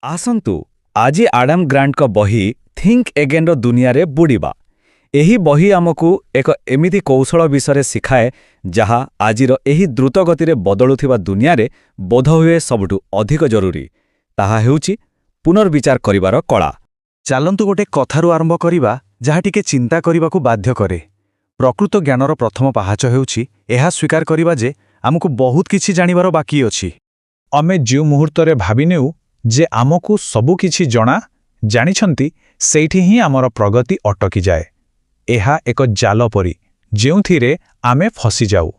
ଆସନ୍ତୁ ଆଜି ଆଡାମ ଗ୍ରାଣ୍ଟଙ୍କ ବହି ଥିଙ୍କ ଏଗେନ୍ର ଦୁନିଆରେ ବୁଡ଼ିବା। ଏହି ବହି ଆମକୁ ଏକ ଏମିତି କୌଶଳ ବିଷୟରେ ଶିଖାଏ, ଯାହା ଆଜିର ଏହି ଦ୍ରୁତଗତିରେ ବଦଳୁଥିବା ଦୁନିଆରେ ବୋଧହୁଏ ସବୁଠୁ ଅଧିକ ଜରୁରୀ। ତାହା ହେଉଛି ପୁନର୍ବିଚାର କରିବାର କଳା। ଚାଲନ୍ତୁ ଗୋଟେ କଥାରୁ ଆରମ୍ଭ କରିବା, ଯାହା ଟିକେ ଚିନ୍ତା କରିବାକୁ ବାଧ୍ୟ କରେ। ପ୍ରକୃତ ଜ୍ଞାନର ପ୍ରଥମ ପାହାଚ ହେଉଛି ଏହା ସ୍ୱୀକାର କରିବା ଯେ ଆମକୁ ବହୁତ କିଛି ଜାଣିବାର ବାକି ଅଛି। ଆମେ ଯେଉଁ ମୁହୂର୍ତ୍ତରେ ଭାବିନେଉ ଯେ ଆମକୁ ସବୁକିଛି ଜଣା ଜାଣିଛନ୍ତି, ସେଇଠି ହିଁ ଆମର ପ୍ରଗତି ଅଟକିଯାଏ। ଏହା ଏକ ଜାଲ ପରି, ଯେଉଁଥିରେ ଆମେ ଫସିଯାଉ।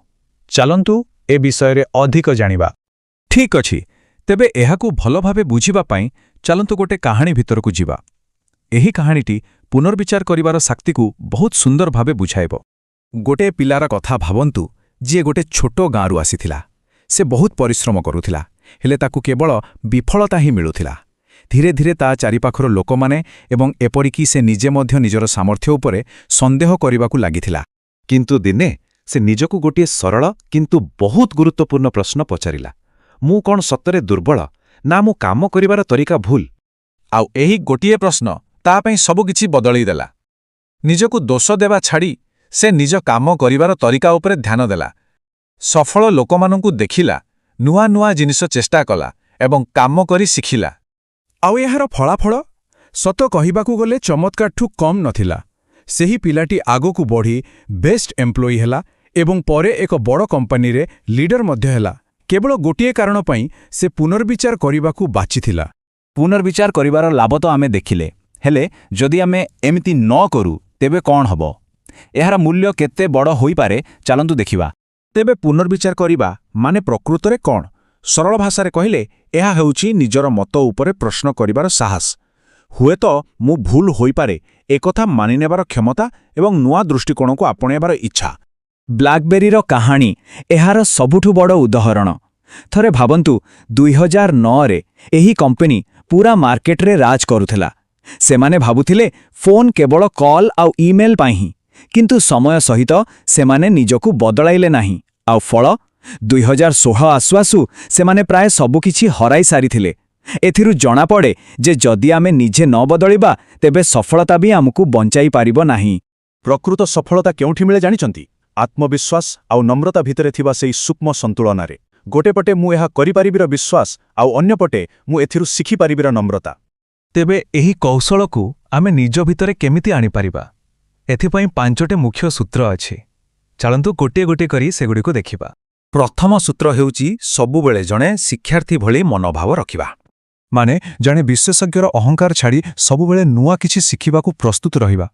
ଚାଲନ୍ତୁ ଏ ବିଷୟରେ ଅଧିକ ଜାଣିବା। ଠିକ୍ ଅଛି, ତେବେ ଏହାକୁ ଭଲ ଭାବେ ବୁଝିବା ପାଇଁ ଚାଲନ୍ତୁ ଗୋଟେ କାହାଣୀ ଭିତରକୁ ଯିବା। ଏହି କାହାଣୀଟି ପୁନର୍ବିଚାର କରିବାର ଶକ୍ତିକୁ ବହୁତ ସୁନ୍ଦର ଭାବେ ବୁଝାଇବ। ଗୋଟିଏ ପିଲାର କଥା ଭାବନ୍ତୁ, ଯିଏ ଗୋଟେ ଛୋଟ ଗାଁରୁ ଆସିଥିଲା। ସେ ବହୁତ ପରିଶ୍ରମ କରୁଥିଲା, ହେଲେ ତାକୁ କେବଳ ବିଫଳତା ହିଁ ମିଳୁଥିଲା। ଧୀରେ ଧୀରେ ତା ଚାରିପାଖର ଲୋକମାନେ ଏବଂ ଏପରିକି ସେ ନିଜେ ମଧ୍ୟ ନିଜର ସାମର୍ଥ୍ୟ ଉପରେ ସନ୍ଦେହ କରିବାକୁ ଲାଗିଥିଲା। କିନ୍ତୁ ଦିନେ ସେ ନିଜକୁ ଗୋଟିଏ ସରଳ କିନ୍ତୁ ବହୁତ ଗୁରୁତ୍ୱପୂର୍ଣ୍ଣ ପ୍ରଶ୍ନ ପଚାରିଲା, ମୁଁ କ'ଣ ସତରେ ଦୁର୍ବଳ, ନା ମୁଁ କାମ କରିବାର ତରିକା ଭୁଲ? ଆଉ ଏହି ଗୋଟିଏ ପ୍ରଶ୍ନ ତା ପାଇଁ ସବୁକିଛି ବଦଳେଇ ଦେଲା। ନିଜକୁ ଦୋଷ ଦେବା ଛାଡ଼ି ସେ ନିଜ କାମ କରିବାର ତରିକା ଉପରେ ଧ୍ୟାନ ଦେଲା। ସଫଳ ଲୋକମାନଙ୍କୁ ଦେଖିଲା, ନୂଆ ନୂଆ ଜିନିଷ ଚେଷ୍ଟା କଲା ଏବଂ କାମ କରି ଶିଖିଲା। ଆଉ ଏହାର ଫଳାଫଳ ସତ କହିବାକୁ ଗଲେ ଚମତ୍କାରଠୁ କମ୍ ନଥିଲା। ସେହି ପିଲାଟି ଆଗକୁ ବଢ଼ି ବେଷ୍ଟ ଏମ୍ପ୍ଲୟି ହେଲା ଏବଂ ପରେ ଏକ ବଡ଼ କମ୍ପାନୀରେ ଲିଡର ମଧ୍ୟ ହେଲା, କେବଳ ଗୋଟିଏ କାରଣ ପାଇଁ: ସେ ପୁନର୍ବିଚାର କରିବାକୁ ବାଛିଥିଲା। ପୁନର୍ବିଚାର କରିବାର ଲାଭ ତ ଆମେ ଦେଖିଲେ, ହେଲେ ଯଦି ଆମେ ଏମିତି ନ କରୁ ତେବେ କ'ଣ ହେବ? ଏହାର ମୂଲ୍ୟ କେତେ ବଡ଼ ହୋଇପାରେ, ଚାଲନ୍ତୁ ଦେଖିବା। ତେବେ ପୁନର୍ବିଚାର କରିବା ମାନେ ପ୍ରକୃତରେ କ'ଣ? ସରଳ ଭାଷାରେ କହିଲେ ଏହା ହେଉଛି ନିଜର ମତ ଉପରେ ପ୍ରଶ୍ନ କରିବାର ସାହସ। ହୁଏତ ମୁଁ ଭୁଲ ହୋଇପାରେ, ଏକଥା ମାନିନେବାର କ୍ଷମତା ଏବଂ ନୂଆ ଦୃଷ୍ଟିକୋଣକୁ ଆପଣେଇବାର ଇଚ୍ଛା। ବ୍ଲାକବେରୀର କାହାଣୀ ଏହାର ସବୁଠୁ ବଡ଼ ଉଦାହରଣ। ଥରେ ଭାବନ୍ତୁ, 2009ରେ ଏହି କମ୍ପାନୀ ପୁରା ମାର୍କେଟରେ ରାଜ କରୁଥିଲା। ସେମାନେ ଭାବୁଥିଲେ ଫୋନ୍ କେବଳ କଲ୍ ଆଉ ଇମେଲ୍ ପାଇଁ ହିଁ। କିନ୍ତୁ ସମୟ ସହିତ ସେମାନେ ନିଜକୁ ବଦଳାଇଲେ ନାହିଁ। ଆଉ ଫଳ, 2016 ଆସୁ ଆସୁ ସେମାନେ ପ୍ରାୟ ସବୁକିଛି ହରାଇ ସାରିଥିଲେ। ଏଥିରୁ ଜଣାପଡ଼େ ଯେ ଯଦି ଆମେ ନିଜେ ନ ବଦଳିବା, ତେବେ ସଫଳତା ବି ଆମକୁ ବଞ୍ଚାଇ ପାରିବ ନାହିଁ। ପ୍ରକୃତ ସଫଳତା କେଉଁଠି ମିଳେ ଜାଣିଛନ୍ତି? ଆତ୍ମବିଶ୍ୱାସ ଆଉ ନମ୍ରତା ଭିତରେ ଥିବା ସେଇ ସୂକ୍ଷ୍ମ ସନ୍ତୁଳନାରେ। ଗୋଟେ ପଟେ ମୁଁ ଏହା କରିପାରିବିର ବିଶ୍ୱାସ, ଆଉ ଅନ୍ୟପଟେ ମୁଁ ଏଥିରୁ ଶିଖିପାରିବିର ନମ୍ରତା। ତେବେ ଏହି କୌଶଳକୁ ଆମେ ନିଜ ଭିତରେ କେମିତି ଆଣିପାରିବା? ଏଥିପାଇଁ ପାଞ୍ଚଟି ମୁଖ୍ୟ ସୂତ୍ର ଅଛି। ଚାଲନ୍ତୁ ଗୋଟିଏ ଗୋଟିଏ କରି ସେଗୁଡ଼ିକୁ ଦେଖିବା। ପ୍ରଥମ ସୂତ୍ର ହେଉଛି ସବୁବେଳେ ଜଣେ ଶିକ୍ଷାର୍ଥୀ ଭଳି ମନୋଭାବ ରଖିବା। ମାନେ ଜଣେ ବିଶେଷଜ୍ଞର ଅହଙ୍କାର ଛାଡ଼ି ସବୁବେଳେ ନୂଆ କିଛି ଶିଖିବାକୁ ପ୍ରସ୍ତୁତ ରହିବା।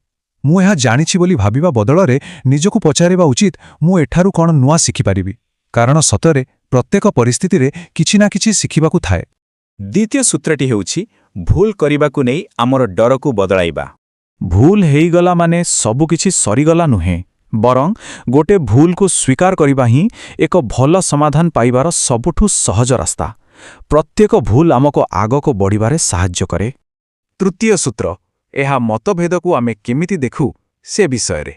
ମୁଁ ଏହା ଜାଣିଛି ବୋଲି ଭାବିବା ବଦଳରେ ନିଜକୁ ପଚାରିବା ଉଚିତ, ମୁଁ ଏଠାରୁ କ'ଣ ନୂଆ ଶିଖିପାରିବି? କାରଣ ସତରେ ପ୍ରତ୍ୟେକ ପରିସ୍ଥିତିରେ କିଛି ନା କିଛି ଶିଖିବାକୁ ଥାଏ। ଦ୍ୱିତୀୟ ସୂତ୍ରଟି ହେଉଛି ଭୁଲ କରିବାକୁ ନେଇ ଆମର ଡରକୁ ବଦଳାଇବା। ଭୁଲ ହେଇଗଲା ମାନେ ସବୁକିଛି ସରିଗଲା ନୁହେଁ, ବରଂ ଗୋଟେ ଭୁଲକୁ ସ୍ୱୀକାର କରିବା ହିଁ ଏକ ଭଲ ସମାଧାନ ପାଇବାର ସବୁଠୁ ସହଜ ରାସ୍ତା। ପ୍ରତ୍ୟେକ ଭୁଲ ଆମକୁ ଆଗକୁ ବଢ଼ିବାରେ ସାହାଯ୍ୟ କରେ। ତୃତୀୟ ସୂତ୍ର, ଏହା ମତଭେଦକୁ ଆମେ କେମିତି ଦେଖୁ ସେ ବିଷୟରେ।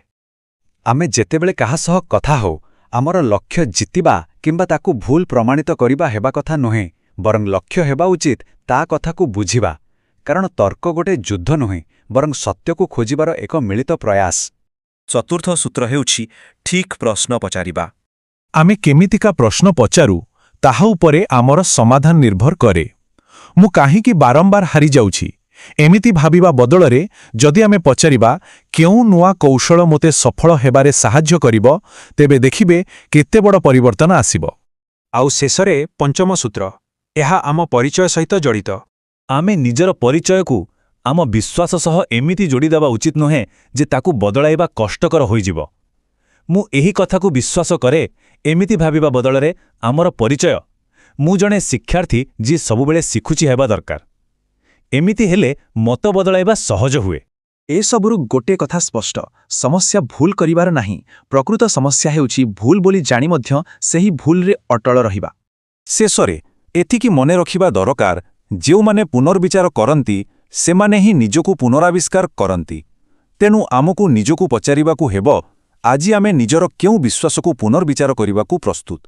ଆମେ ଯେତେବେଳେ କାହା ସହ କଥା ହଉ, ଆମର ଲକ୍ଷ୍ୟ ଜିତିବା କିମ୍ବା ତାକୁ ଭୁଲ ପ୍ରମାଣିତ କରିବା ହେବା କଥା ନୁହେଁ, ବରଂ ଲକ୍ଷ୍ୟ ହେବା ଉଚିତ ତା କଥାକୁ ବୁଝିବା। କାରଣ ତର୍କ ଗୋଟେ ଯୁଦ୍ଧ ନୁହେଁ, ବରଂ ସତ୍ୟକୁ ଖୋଜିବାର ଏକ ମିଳିତ ପ୍ରୟାସ। ଚତୁର୍ଥ ସୂତ୍ର ହେଉଛି ଠିକ୍ ପ୍ରଶ୍ନ ପଚାରିବା। ଆମେ କେମିତିକା ପ୍ରଶ୍ନ ପଚାରୁ, ତାହା ଉପରେ ଆମର ସମାଧାନ ନିର୍ଭର କରେ। ମୁଁ କାହିଁକି ବାରମ୍ବାର ହାରିଯାଉଛି, ଏମିତି ଭାବିବା ବଦଳରେ ଯଦି ଆମେ ପଚାରିବା, କେଉଁ ନୂଆ କୌଶଳ ମୋତେ ସଫଳ ହେବାରେ ସାହାଯ୍ୟ କରିବ, ତେବେ ଦେଖିବେ କେତେ ବଡ଼ ପରିବର୍ତ୍ତନ ଆସିବ। ଆଉ ଶେଷରେ ପଞ୍ଚମ ସୂତ୍ର, ଏହା ଆମ ପରିଚୟ ସହିତ ଜଡ଼ିତ। ଆମେ ନିଜର ପରିଚୟକୁ ଆମ ବିଶ୍ୱାସ ସହ ଏମିତି ଯୋଡ଼ିଦେବା ଉଚିତ ନୁହେଁ ଯେ ତାକୁ ବଦଳାଇବା କଷ୍ଟକର ହୋଇଯିବ। ମୁଁ ଏହି କଥାକୁ ବିଶ୍ୱାସ କରେ, ଏମିତି ଭାବିବା ବଦଳରେ ଆମର ପରିଚୟ ମୁଁ ଜଣେ ଶିକ୍ଷାର୍ଥୀ ଯିଏ ସବୁବେଳେ ଶିଖୁଛି ହେବା ଦରକାର। ଏମିତି ହେଲେ ମତ ବଦଳାଇବା ସହଜ ହୁଏ। ଏସବୁରୁ ଗୋଟିଏ କଥା ସ୍ପଷ୍ଟ, ସମସ୍ୟା ଭୁଲ କରିବାର ନାହିଁ। ପ୍ରକୃତ ସମସ୍ୟା ହେଉଛି ଭୁଲ ବୋଲି ଜାଣି ମଧ୍ୟ ସେହି ଭୁଲରେ ଅଟଳ ରହିବା। ଶେଷରେ ଏତିକି ମନେ ରଖିବା ଦରକାର, ଯେଉଁମାନେ ପୁନର୍ବିଚାର କରନ୍ତି, ସେମାନେ ହିଁ ନିଜକୁ ପୁନରାବିଷ୍କାର କରନ୍ତି। ତେଣୁ ଆମକୁ ନିଜକୁ ପଚାରିବାକୁ ହେବ, ଆଜି ଆମେ ନିଜର କେଉଁ ବିଶ୍ୱାସକୁ ପୁନର୍ବିଚାର କରିବାକୁ ପ୍ରସ୍ତୁତ?